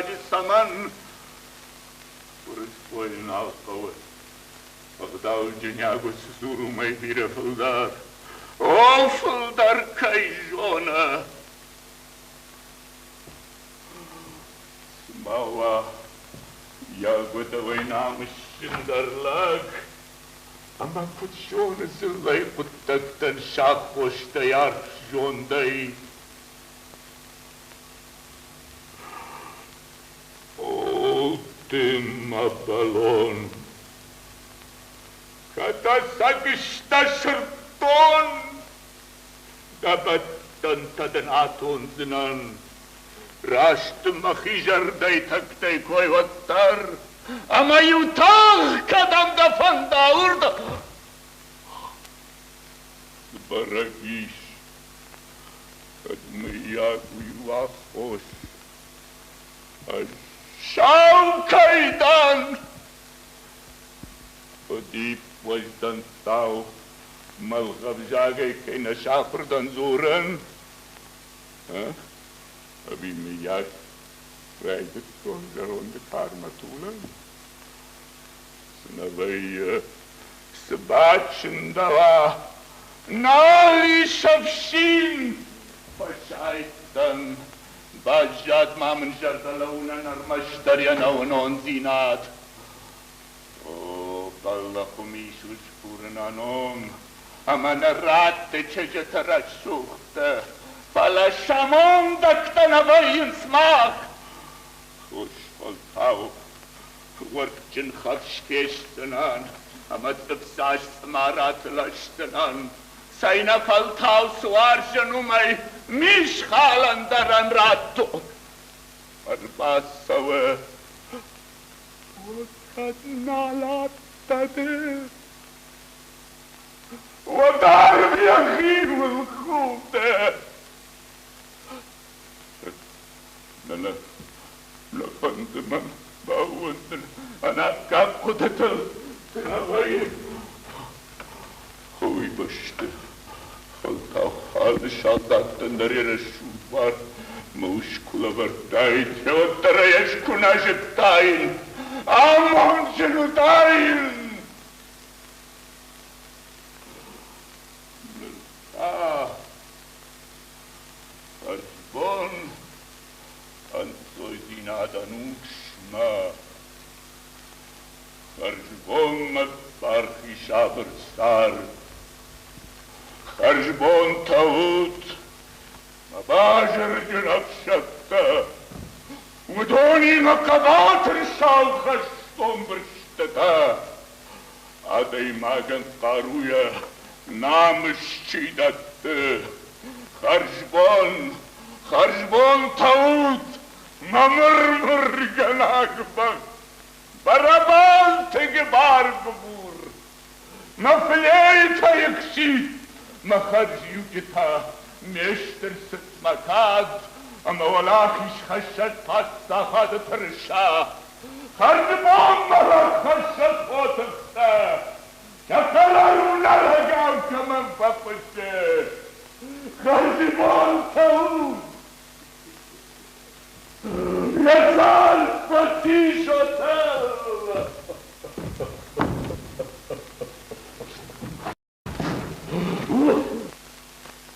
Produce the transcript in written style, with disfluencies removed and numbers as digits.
хъуыддаджы цӕмӕн? Гуырысхойы нал хъӕуы. Ӕгъдауджын ягуыц дзуры уымӕй бирӕ фылдӕр. О, фылдӕр кӕй зоны! Цыма уа Ягодовӕй намысджындӕр лӕг, ӕмӕ куыд зоны дзыллӕйы хъуыддӕгтӕн сӕ аххостӕй арф зондӕй. О, ты мӕ бӕлон, кӕд ӕцӕг сдӕ сырддон, дӕ бӕттӕнтӕ дын атондзынӕн. Раст мӕхи зӕрдӕйы тӕгтӕй кой уӕддӕр, ӕмӕ-иу тагъд кӕдӕм дӕ фӕнда, уырдӕм. Цы бӕрӕг ис, кӕд мыййаг уый у аххос, ӕз сау кӕй дӕн? Фыдип уӕздӕнттау мӕлгъӕвзагӕй кӕй нӕ сахуыр дӕн дзурын, Ӕви мыййаг райдыдтон зӕронды кармӕ тулын? Цы нӕ вӕййы, цы бачындӕуа, нал ис ӕфсин! Фӕсайдтӕн, баззад ма мын зӕрдӕлӕууынӕн ӕрмӕстдӕр йӕ нӕуынондзинад. О, бӕллӕхы мис усгуры нӕ ном, ӕмӕ нӕ ратты чызджыты рӕсугъдты, фӕлӕ сӕ мондӕгтӕ нӕ вӕййынц мах. Хосфӕлтау уӕртджын хӕфс фестдзынӕн ӕмӕ цъыфдзаст цъымараты лӕсдзынӕн. Цӕйнӕфӕлтау цы уарзын, уымӕй мисхалӕн дӕр ӕн радтон. Ӕрбацӕуы Кӕд нал адтӕ ды, уӕд арв йӕхиуыл худы. Нӕ, нӕ, нӕ фӕнды мӕн баууӕндын ӕнаккаг хъуыдытыл. Нӕ вӕййы. Уый бӕсты фӕлтау халы салдаттӕн дӕр йӕ рӕсугъд буар мӕ ус куы лӕвӕрдтаид, уӕддӕр ӕй ӕз куы нӕ зыдтаин, амондджын уыдаин. Ныр та хӕрзбон ӕнцойдзинадӕн усмӕ. Хӕрзбонмӕ бархи сабыр цард. Хӕрзбонтӕ ут, мӕ базырджын ӕфсӕдтӕ! Уыдонимӕ хъӕбатыр сау хӕстон бырстытӕ. Адӕймагӕн хъаруйӕ намыс чи дӕтты. Хӕрзбон, хӕрзбонтӕ ут, мӕ мыр-мыргӕнаг бӕх! Барабанты гыбар-гыбур, мӕ флейтӕйы хситт, мӕ хӕрзиуджытӕ, ме стыр цыт, мӕ кад ӕмӕ уӕлахизхӕссӕг паддзахады тырыса. Хӕрзбон, мӕ рагхӕссӕг!